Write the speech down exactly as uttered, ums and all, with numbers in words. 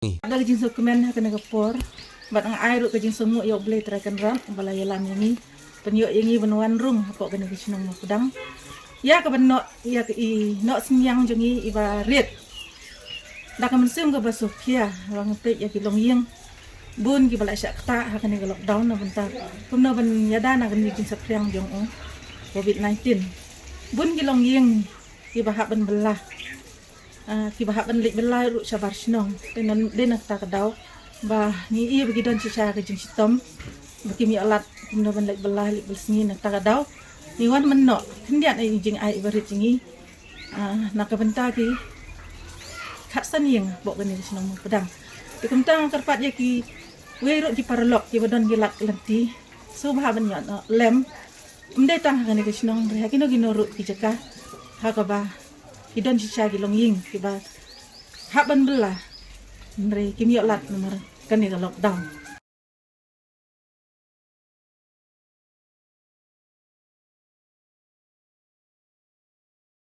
Da ka jingsngewkmen ha kane ka por bad nga ai ruh ka jingsngewnguh ïa U Blei Trai Kynrad ba la ïalam ïa ngi, pynïoh ïa ngi ban wan rung hapoh kane ka shnong Mawpdang. Ïa ka ban noh ïa ka i noh synñiang jong ngi iba rit. Da ka mynsiem kaba sngewkhia ba nga peit ïa ki longïing bun kiba la shah ktah ha kane ka lockdown na bynta kumno ban ïada na kane ka jingsaphriang jong u Covid nineteen. Bun ki longïing kiba hap ban bylla, ah, kiba hap ban leit bylla ruh shabar shnong. Te na, dei na kata ka daw ba ngi i ba ki don shisha ka jingshitom ba kim ïoh lad kumno ban leit bylla leit bylla sngi. Na kata ka daw ngi wan mynno khyndiat ïa i jingai iba rit jong ngi, ah, na ka bynta ki khatsan ïing hapoh kane ka shnong Mawpdang. Te kumta nga kyrpad ïa kiwei ruh ki paralok kiba don ki lad ki lynti, sngewbha ban ïoh lem. Ym dei tang ha kane ka shnong, hynrei ha kino kino ruh ki jaka ha kaba ki don shisha ki longïing kiba hap ban bylla, hynrei kim ïoh lad namar kane ka lockdown.